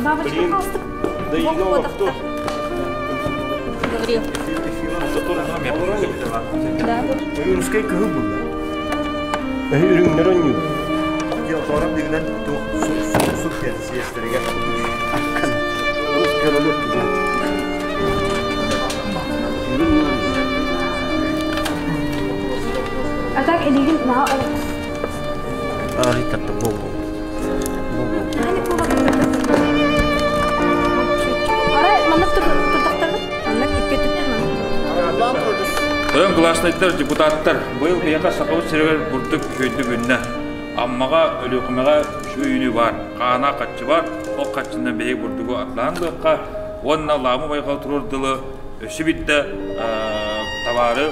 Бабочка холстик. Да и кто? Говорил. Да. Русскай кыһыл булла. Үрүҥнэр онньуу. Тоором дигинэн туох суп диэн сиэстэригэр. А так илигин наһаа Арыйтарда бу. Арай маннык турдахтарбыт. Маннык икки өттүттэн маннык. Тойон кылааснайдар, депутаттар, быйыл биһиэхэ Сахабыт сиригэр бурдук үчүгэйдик үүннэ. Аммаҕа, Өлүөхүмэҕэ үчүгэй үүнүү баар. Хаана хаччы бар, ол хаччынан биһиги бурдугу атлаан ылыахха уонна Лаамы байҕал туруор дылы өссө биирдэ табаары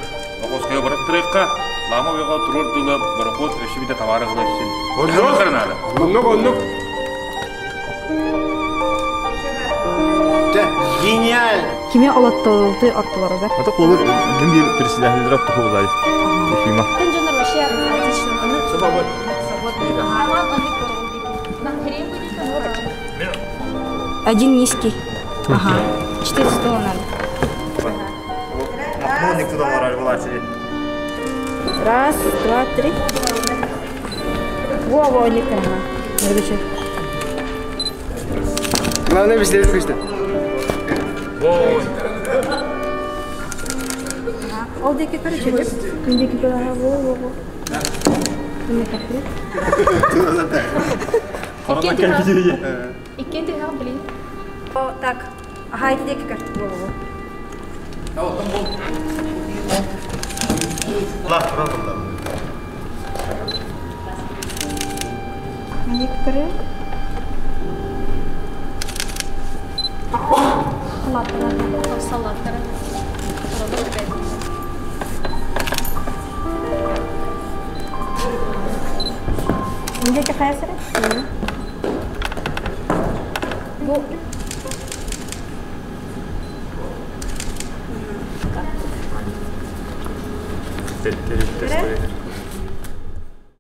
Охотскайга бараттарыахха, Лаамы байҕал туруор дылы борохуот өссө биирдэ табаары ылар син. Оннук, оннук, оннук. Гениаль! Кими олоттолуй ортолоругар? Ата холор дин bir председатель туһулай. Ефима. Тен дьоннор вообще отлично. Один низкий. Ага. Четыре стула надо. Махмудник туда мораль была тебе. Раз, два, три. Во, во, лика. Ага. Главное, быстрее слышно. Ол диэки короче, күн диэки көрө, во, во, во. Иккиэн түһэҕин блин. О, так. Ага, ити диэки көр. Во, во, во. Мен диэки көрө. Салаттара. Мен диэки хайа сирэ? Бу.